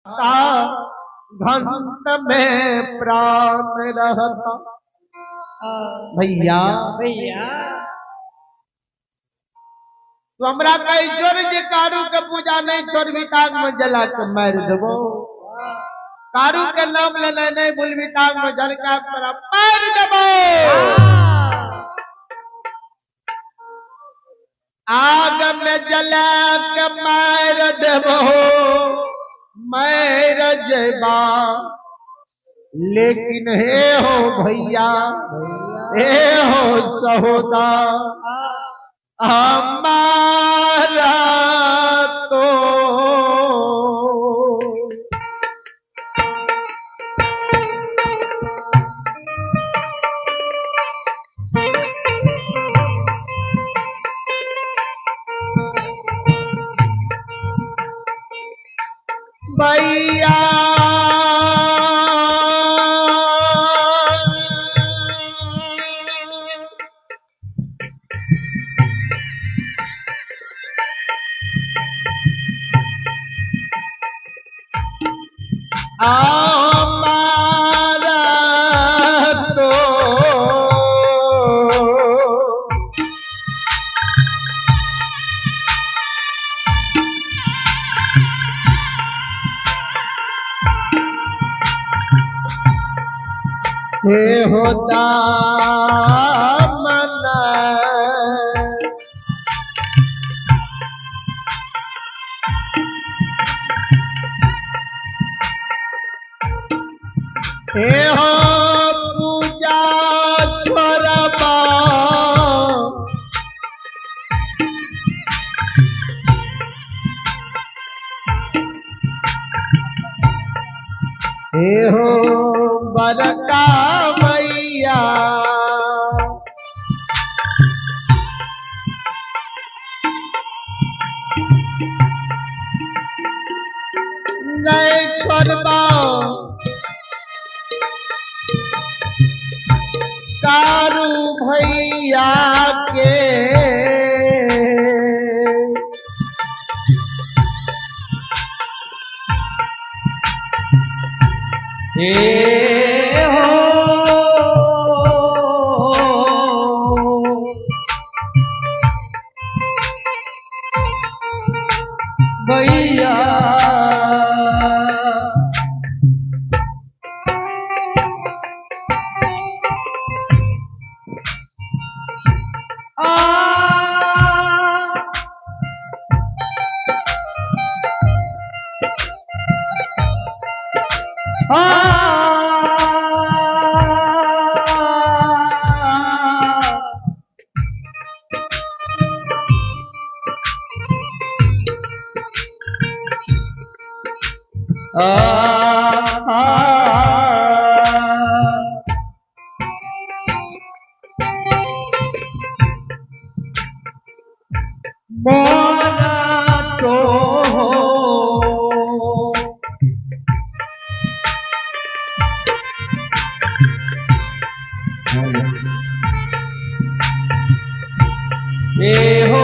घंट में प्राण रहता। भैया भैया तो हमरा कही जोर जे कारू के पूजा नहीं छोड़बी ताग में जला के मार देबो। कारू के नाम लेना नहीं भूलबी ताग में जल के तोरा मार देबो। आग में जला के मार देबो मार जेबा, लेकिन हे हो भैया हे हो सहोदा हमारा तो भैया हमारा तो हे होता मन हे हो पूजा छोड़बा हे हो बरका मैया नहीं छोड़बा कारू भैया के हे हो भैया आ आ मोरा तो हे हो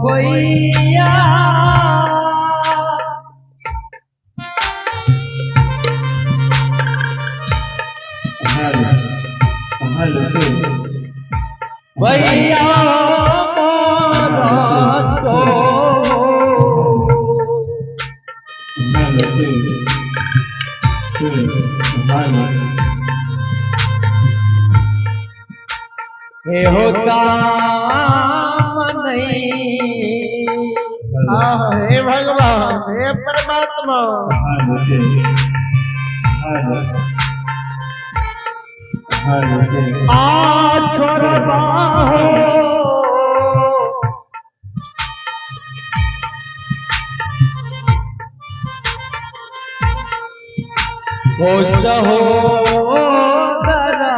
भैया भैया मोरा तो हे होता नहीं। हे भगवान हे परमात्मा आ छोड़बा हो सहोदरा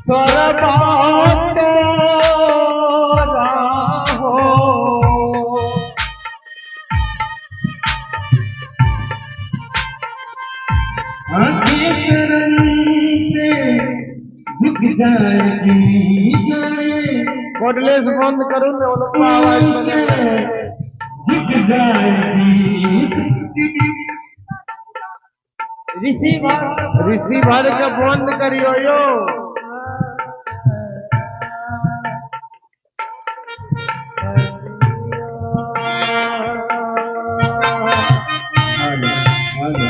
छोड़बा तोरा हो आंखें शर्म से झुक जाएगी जाए। कॉर्डलेस बंद करू ने ओलुकवा आवाज बदल। झुक जाएगी। रिसीवर रिसीवर के बंद करियो यो। Hello hello.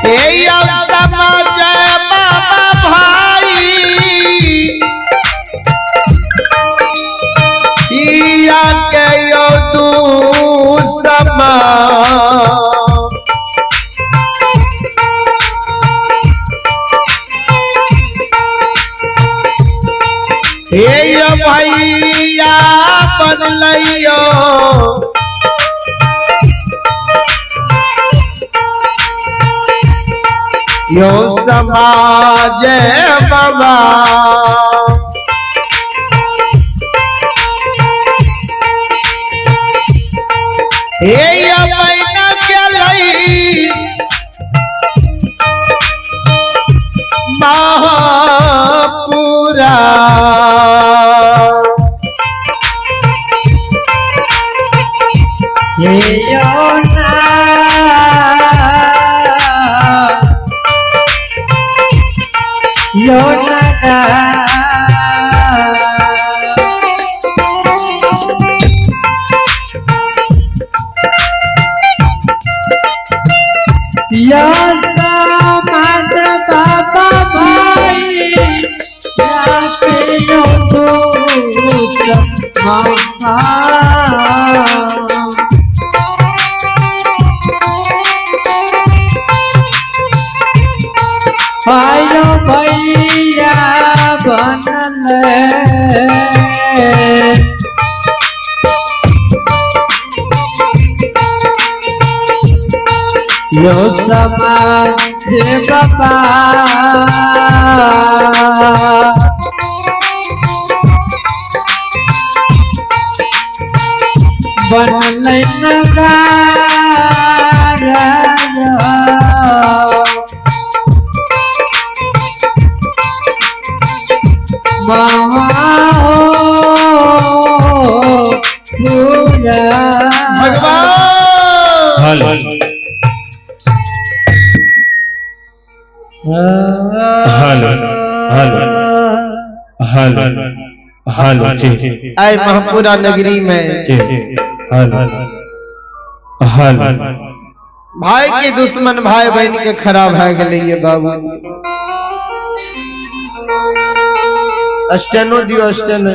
हे जय बाबा भाई पिया के यो तू समा। हे यो भैया बदलैयो यो समाज बाबा। हे यो मैना के लई महापुरा। हे योना योना समाज बाबा भाई याके यो दोष महा। आयो भैया बनल यो समाज बाबा। बनल नगार मामा हो पूरा। भगवान hello hello hello hello hello जी आए महपुरा नगरी में जी हेलो हेलो। भाई के दुश्मन भाई बहन के खराब है गए ये बाबू। स्टेनो दियो स्टेनो।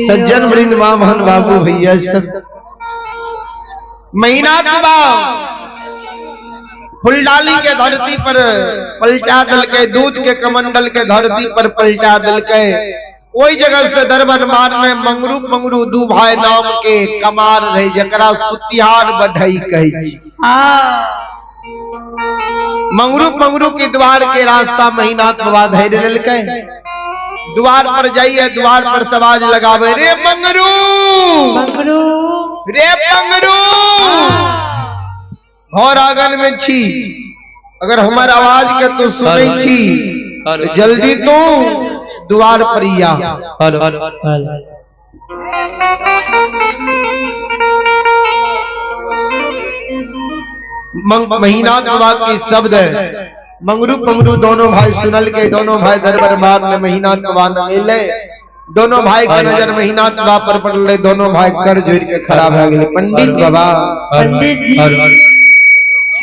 सज्जन वृंद मां मोहन बाबू भैया सब महीना के बाद फुलडाली के धरती पर पलटा दल के, दूध के कमंडल के धरती पर पलटा दल के। ओई जगह से दरबन मारने मंगरू मंगरू दू भाई नाम के कमार रहे जकरा सुतिहार बढ़ई कहै छी। मंगरू मंगरू के द्वार के रास्ता महीनाथ बाबा धरि लेलकै। द्वार पर जाइए, द्वार पर सवाज लगावे, रे मंगरू मंगरू रे मंगरू, घर आंगन में छी। अगर हमर आवाज के तू सुनै छी तऽ जल्दी तू द्वार पर या। हेलो। हेलो। महीना बाबा के शब्द मंगरू पंगरू दोनों भाई सुनल के, दोनों भाई दरबार मार ने महीना बाबा न मिले। दोनों भाई के नजर महीना बाबा पर पड़ले, दोनों भाई कर जोड़ के खड़ा भए गेले। पंडित बाबा, पंडित जी,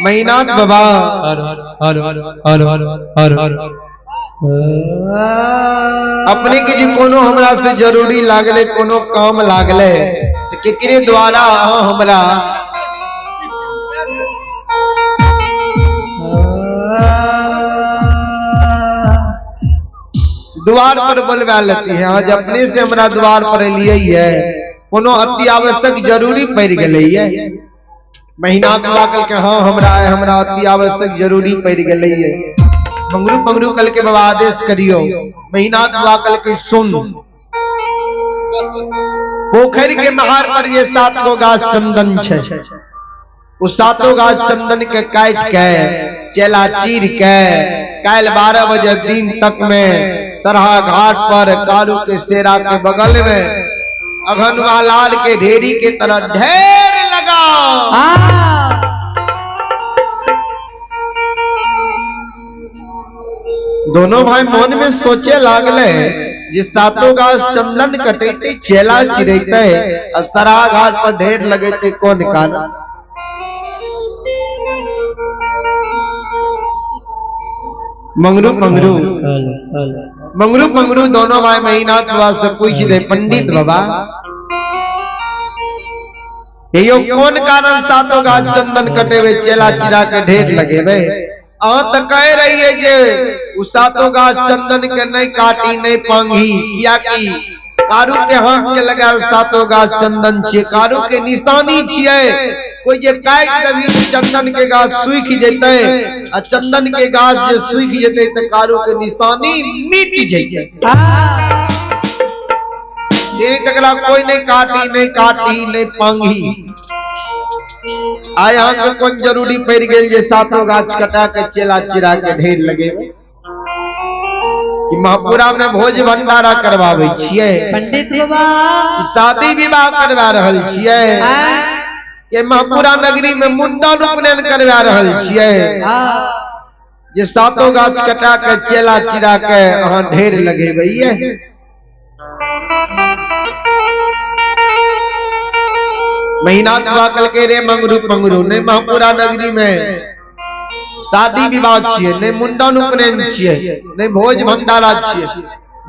महीनाथ बाबा, हेलो हेलो हेलो। अपने के जे कोनो हमरा से जरूरी लागले, कोनो काम लागले, तो केकरे द्वारा अहाँ हमरा द्वार पर बोलवा लेती है। आज अपने से हमरा द्वार पर एलियै है, कोनो अति आवश्यक जरूरी पड़ गेलै है। महीना कल के हाँ हमरा है, हमरा अति आवश्यक जरूरी पड़ गेलै है। मंगरू पंगरू कल के बाबा आदेश करियो। महीना कल के सुन, पोखर के महार पर ये 7 गो गाछ चंदन छे, उस 7 गाछ चंदन के काट के चेला चीर के काल 12 बजे दिन तक में सरहा घाट पर कारू के सेरा के बगल में अघनवा लाल के ढेरी के तरह ढेर लगा। दोनों भाई मन में सोचे लागले जे 7 गाछ चंदन कटेते, चेला चिरेते और सरहा घाट पर ढेर लगेते, कौन कारण? मंगरू पंगरू, मंगरू पंगरू दोनों भाई महीना बाबा से पूछ दे, पंडित बाबा यो कौन कारण 7 गाछ चंदन कटेवे, चेला चिरा के ढेर लगेवे? अहाँ तो कह रही है जे उ 7 गाछ चंदन के नहीं काटी नहीं पांगी, किया कि कारू के हाथ के लगाल 7 गाछ चंदन छिए, कारू के निशानी छिए। कोई जे काट देबी चंदन के गाछ सूख जेतै, आ चंदन के गाछ जे सूख जेतै त कारू के निशानी मिट जेतै। जे तकरा कोई नहीं काटी नहीं काटी नहीं पांगी। आय अहाँ के कोन जरूरी पड़ गेल जे 7 गाछ कटा के चेला चिरा के ढेर लगेबै? कि महापुरा में भोज भंडारा करवाबै छियै, पंडित बाबा शादी विवाह करवा रहल छियै, के महापुरा नगरी में मुंडन उपनयन करवा रहल छियै, जे 7 गाछ कटा के चेला चिरा के अहाँ ढेर लगेबै? महीना कल के रे मंगरू पंगरू, नहीं महापुरा नगरी में शादी विवाह छियै, नहीं मुंडन उपनयन छियै, नहीं भोज भंडारा छियै।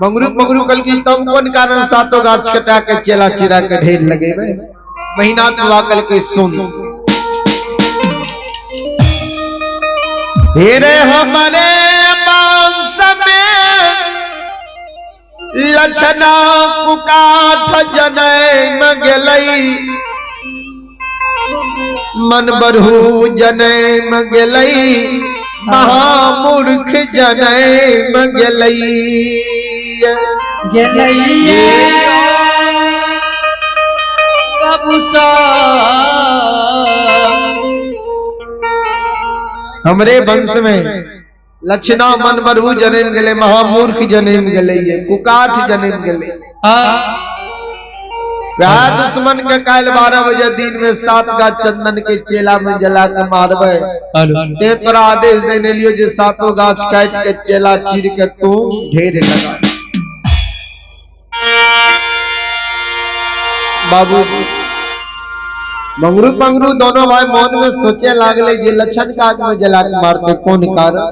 मंगरू पंगरू कल की तब कोन कारण 7 गाछ कटा के चेला चिरा के ढेर लगेबै? महीना कल के सुन, हेरे हमारे मांस में लछना कुकाठ जनम गेलै, मन बरहू जनम गेलै, महामूर्ख जनम गेलै। हमरे वंश में लक्षणा मन बरहू जनम गेलै, महामूर्ख जनम गेलै, कुकाठ जनम गेलै। वह दुश्मन के काल 12 बजे दिन में 7 गाछ चंदन के चेला में जला के मारबे, ते तोरा आदेश देने लियो जे 7 गाछ काट के चेला चीर के तू ढेर लगा। बाबू मंगरू पंगरू दोनों भाई मन में सोचे लागले जे लक्षण काग में जला के मारते, कौन कारण?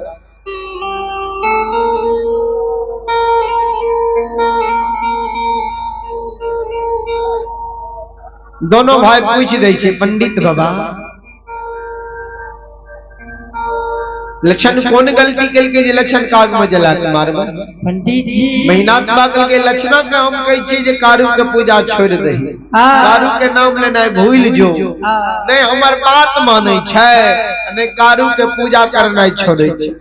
दोनों भाई पूछ दै छै, पंडित बाबा लक्षण कोन गलती केलकै जे लक्षण काग में जला के मारबै? पंडित जी महीना के लक्षणा के हम कहै छियै जे कारू के पूजा छोड़ दही, कारू के नाम लेनाइ भूल जो, नहीं हमर बात मानै छै, नहीं कारू के पूजा करनाइ छोड़ै छै।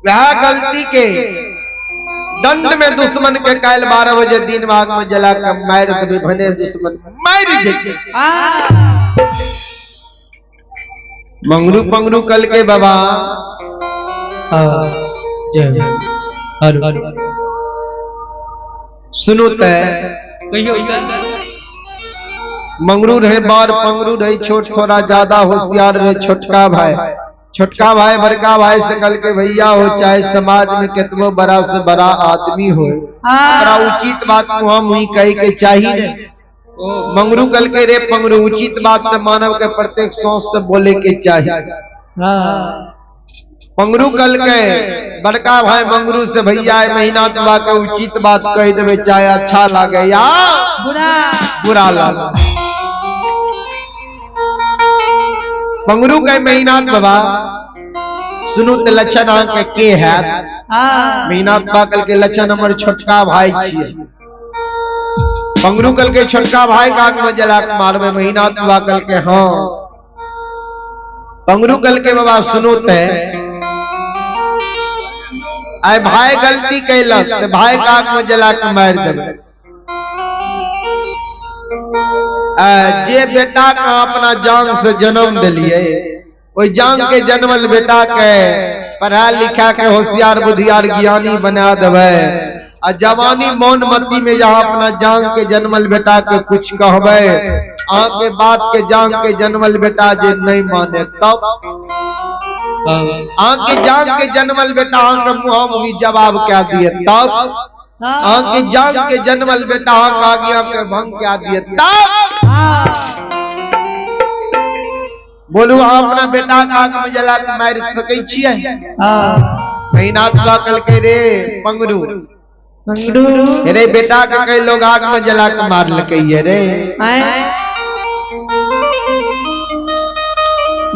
वह गलती के दंड में दुश्मन के काल 12 बजे दिन भाग में जला के मार देबै, भने दुश्मन मार जेतै। मंगरू पंगरू कल के बाबा जय हेलो सुनू ते कहियो। मंगरू रहे बार पंगरू रहे छोट, थोड़ा ज्यादा होशियार रहे छोटका भाई। छोटका भाई बड़का भाई से कल के भैया हो चाहे समाज में कितनो बड़ा से बड़ा आदमी हो, बड़ा उचित बात मुहा मुही कहे के चाहिए। मंगरू कल के रे पंगरू, उचित बात तो मानव के प्रत्येक सोच से बोले के चाहिए। पंगरू कल के बड़का भाई मंगरू से भैया महीना दुआ के उचित बात कह देवे चाहे अच्छा लागे या बुरा लागे। पंगरू के महीना बाबा सुनू तो लक्षण अहाँ के है महीना बाबा कल के लक्षण हमर छोटका भाई छिए। पंगरू कल के छोटका भाई के आग में जला के मारबे महीना बाबा कल के हाँ। पंगरू कल के बाबा सुनू ते आय भाई गलती कैलक ते भाई के आग में जला के मार देबे। जे बेटा के अपना जान से जन्म दिलिए ओहि जान के जन्मल बेटा के पढ़ा लिखा के होशियार बुद्धियार ज्ञानी बना देवे आ जवानी मौन मती में जहाँ अपना जान के जन्मल बेटा के कुछ कहबे अहाँ के बात के जान के जन्मल बेटा जे नहीं माने तब अहाँ के जान के जन्मल बेटा अहाँ के मुँह मुही जवाब क्या दिए तब अहाँ के जान के जन्मल बेटा अहाँ के आज्ञा के भंग क्या दिए तब बोलू अहाँ अपना बेटा के आग में जला के मारि सकै छियै? महीना कल के रे पंगरू रे बेटा के कई लोग आग में जला के मारलकै रे।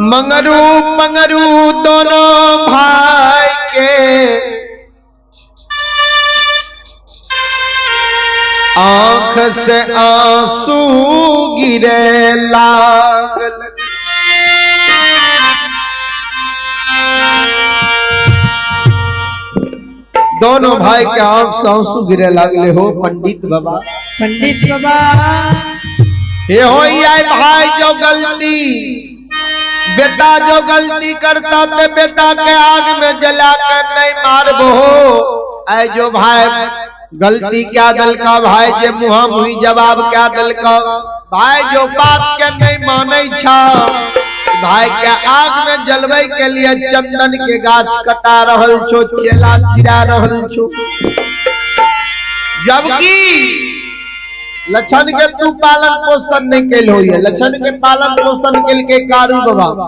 मंगरू मंगरू दोनों भाई के आंख से आंसू गिरे लागल। दोनों भाई के आंख से आंसू गिरे लागले हो पंडित बाबा। पंडित बाबा ये हो आए भाई जो गलती बेटा जो गलती करता ते बेटा के आग में जला कर नहीं मारबो। आए जो भाई गलती क्या दल का भाई जे मुहा मुही जवाब क्या दल का भाई जो बात के नहीं माने छा भाई के आग में जलवे के लिए चंदन के गाछ कटा रहल छो चेला चिरा रहल छो। जबकि लक्षण के तू पालन पोषण नहीं कैल होइए, लक्षण के पालन पोषण कैल के कारू बाबा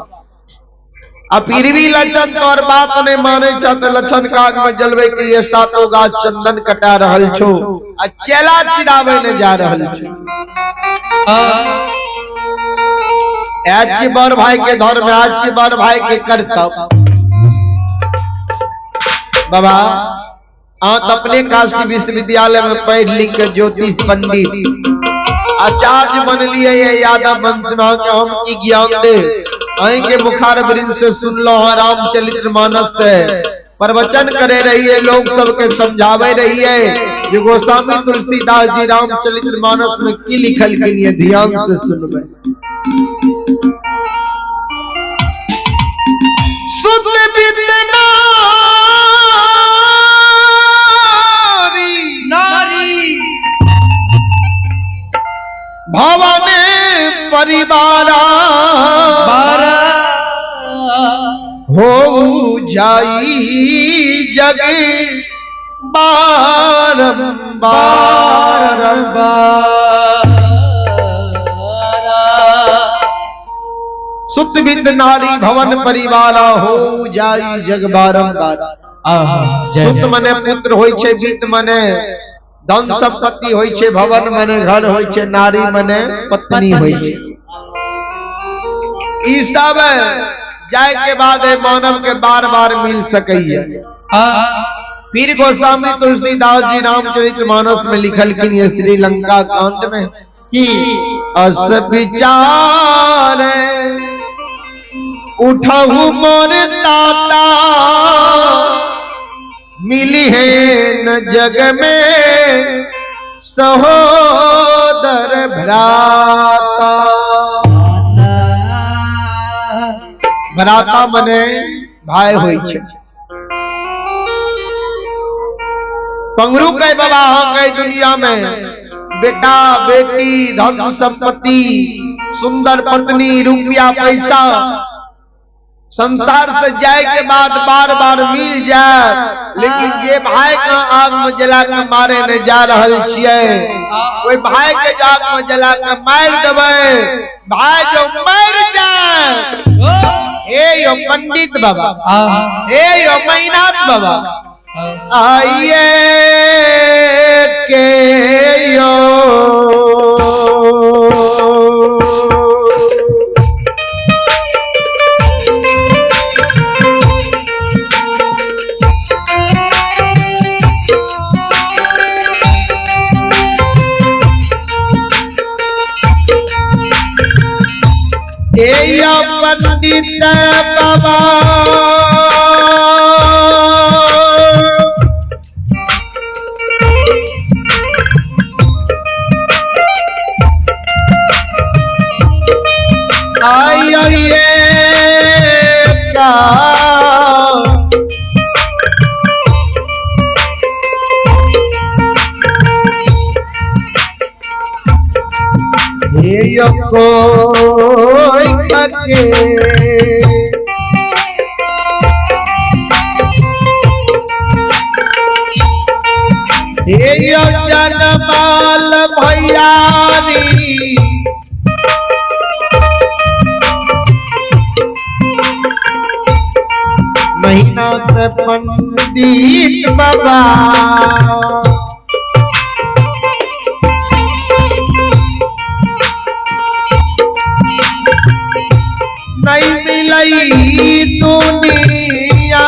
आ फिर भी लक्षण तोर बात नहीं माने छ तो लक्षण के आग में जलवे के लिए सातों गाछ चंदन कटा रहल छो आ चेला चिरावे ने जा रहल छो। आज बड़ भाई के धर्म आज बड़ भाई के कर्तव्य। बाबा आप अपने काशी विश्वविद्यालय में पढ़ लिख के ज्योतिष पंडित आचार्य बन लिए यादव वंश में हम की ज्ञान दे अहीं के मुखार वृंद से सुन लो रामचरित्र मानस से प्रवचन करे रहिए लोग सबके समझावे रहिए जो गोस्वामी तुलसीदास जी रामचरित्र मानस में की लिखल के लिए ध्यान से सुनबे। सुत नारी भवन परिवारा हो जाई जग बारंबार। सुत विद नारी भवन परिवारा हो जाई जग बारंबार। सुत मने पुत्र होई छे, वित्त मने धन संपत्ति होई छे, भवन मने घर होई छे, नारी मने पत्नी होई छे। ई सब जाए के बाद मानव के बार बार मिल सकैया। फिर गोस्वामी तुलसीदास जी रामचरित मानस में लिखल कि श्रीलंका कांड में अस विचार उठहु मोर ताता मिली है न जग में सहोदर सुंदर भ्राता। भ्राता मने भाई होइ छै। पंगरू के बाबा के दुनिया में बेटा बेटी धन संपत्ति सुंदर पत्नी रुपया पैसा संसार से जाए के बाद बार बार मिल जाए, लेकिन जे भाई के आग में जला के मारे ने जा रहल छियै, कोई भाई के आग में जला के मार देबै, भाई जो मर जाए। हे यो पंडित बाबा, हे यो मैनाथ बाबा, आइए के यो पंडित बाबा, आइए का कोई के जनमाल भैयारी, महीना से पंडित बाबा, नहीं मिलई दुनिया।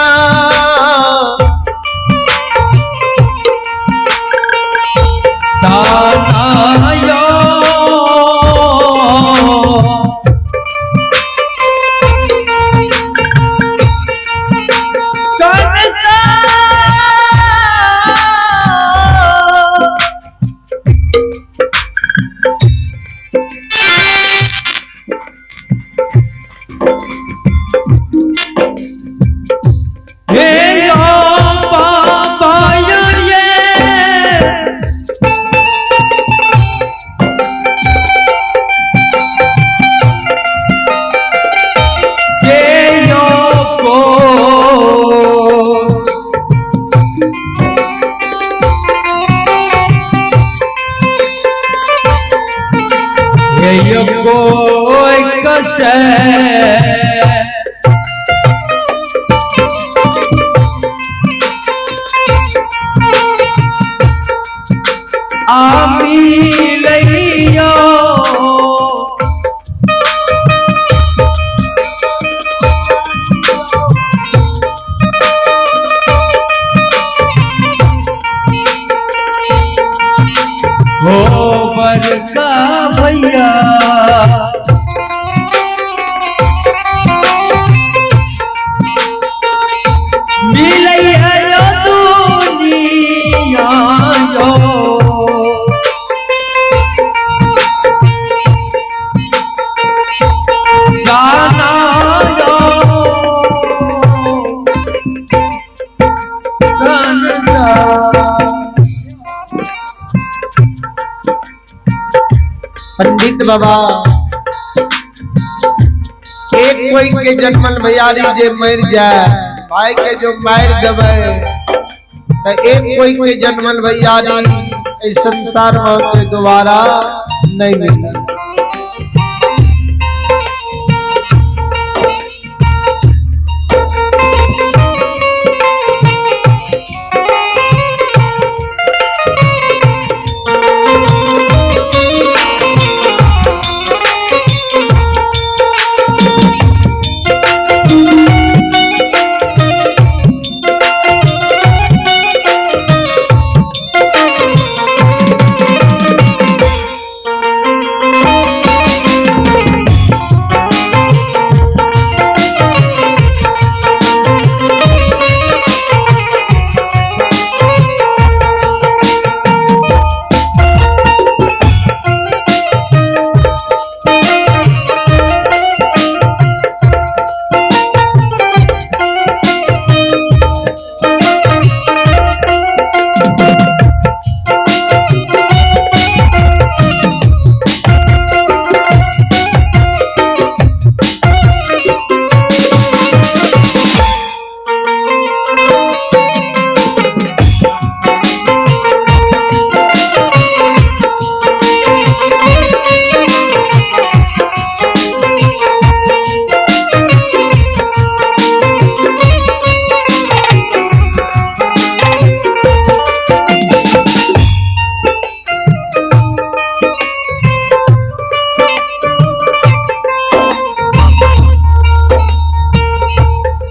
पंडित बाबा एक कोई के जन्मन भैयारी जे मर जाए, भाई के जो मार देवे, तो एक कोई के जन्मन भैयारी इस संसार में के दोबारा नहीं मिले।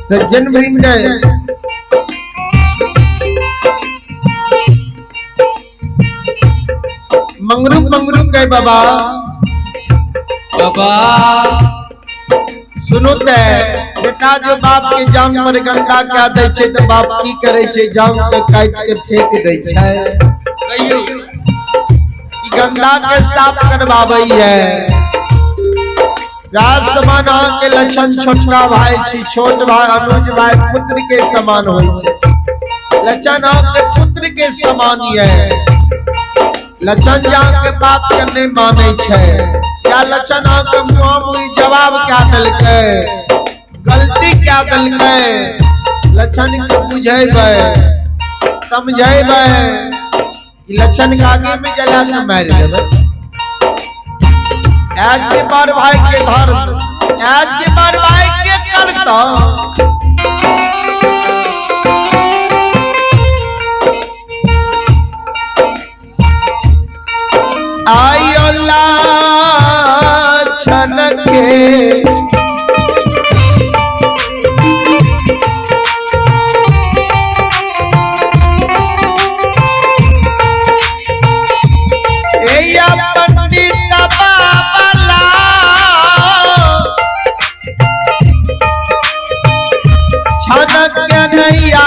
सज्जन वृंद, मंगरू मंगरू के बाबा बाबा सुनो ते बेटा जो बाप के जांग पर गंगा क्या दै छै तो बाप की करे छै? जांग के काट के फेंक दै छै। कहियो ई गंगा के साफ करवाबै है। राज समान अहाँ के लक्षण छोटका भाई छी, छोट भाई अनुज भाई पुत्र के समान होइ छै। लक्षण अहाँ के पुत्र के समान है। लक्षण जान के बाप के नहीं मानै छै। क्या लक्षण अहाँ के मुँह मुँह जवाब क्या देलकै? गलती क्या देलकै? लक्षण के बुझेबै समझेबै कि लक्षण के आगे में जला के मारि देबै। आज के बार भाई के धर्म, आज के बार भाई के करता आयो लाछन के एया पंडित बाबला छनक नैया